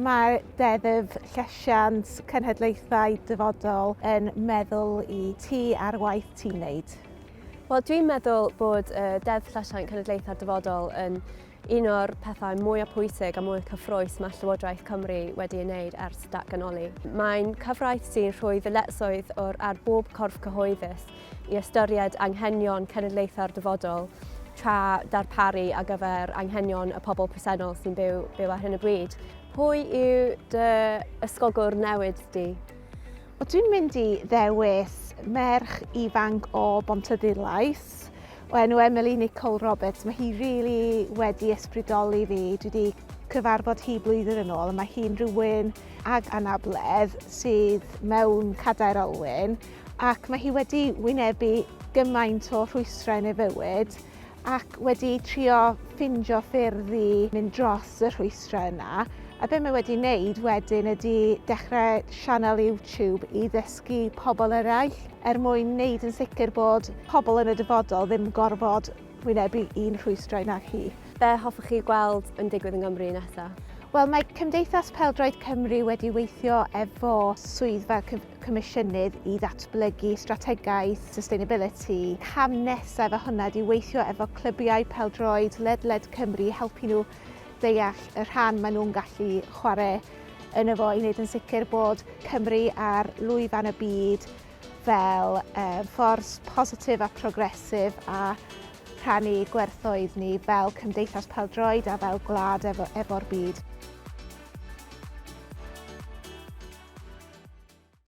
Mae Deddf Llesiant Cenhedlaethau Dyfodol yn meddwl i ti a'r waith ti'n wneud? Wel, dwi'n meddwl bod y Deddf Llesiant Cenedlaethau'r Dyfodol yn un o'r pethau mwyaf pwysig a mwyaf cyffrous mae Llywodraeth Cymru wedi ei wneud ers datganoli. Mae'n cyfraith sy'n rhoi ddyletswydd o'r ar bob corff cyhoeddus i ystyried anghenion cenedlaethau'r dyfodol tra darparu ar gyfer anghenion y pobl presennol sy'n byw, byw ar hyn o bryd. Pwy yw dy ysgogwr newid di? Wel, dwi'n mynd i ddewis merch ifanc o Bontyddulais o enw Emily Nicole Roberts. Mae hi really wedi ysbrydoli fi. Dwi wedi cyfarfod hi blwyddyn yn ôl a mae hi'n rhywun ag anabledd sydd mewn cadair olwyn ac mae hi wedi wynebu gymaint o rhwystrau yn ei fywyd ac wedi trio ffindio ffyrdd i mynd dros y rhwystrau yna. A be mae wedi wneud wedyn ydy dechrau sianel YouTube i ddysgu pobl eraill er mwyn wneud yn sicr bod pobl yn y dyfodol ddim gorfod wynebu un rhwystrau nag hi. Be hoffech chi gweld yn digwydd yng Nghymru nesaf? Wel, mae Cymdeithas Pêl-droed Cymru wedi weithio efo swyddfa Comisiynydd i ddatblygu strategaeth sustainability. Cam nesaf efo hwnna ydy weithio efo clybiau pêl-droed ledled Cymru i helpu nhw deall y rhan maen nhw'n gallu chwarae yno fo i wneud yn sicr bod Cymru ar lwyfan y byd fel um, ffordd positif a progresif a rhannu gwerthoedd ni fel cymdeithas pêl-droed a fel gwlad efo'r efo byd.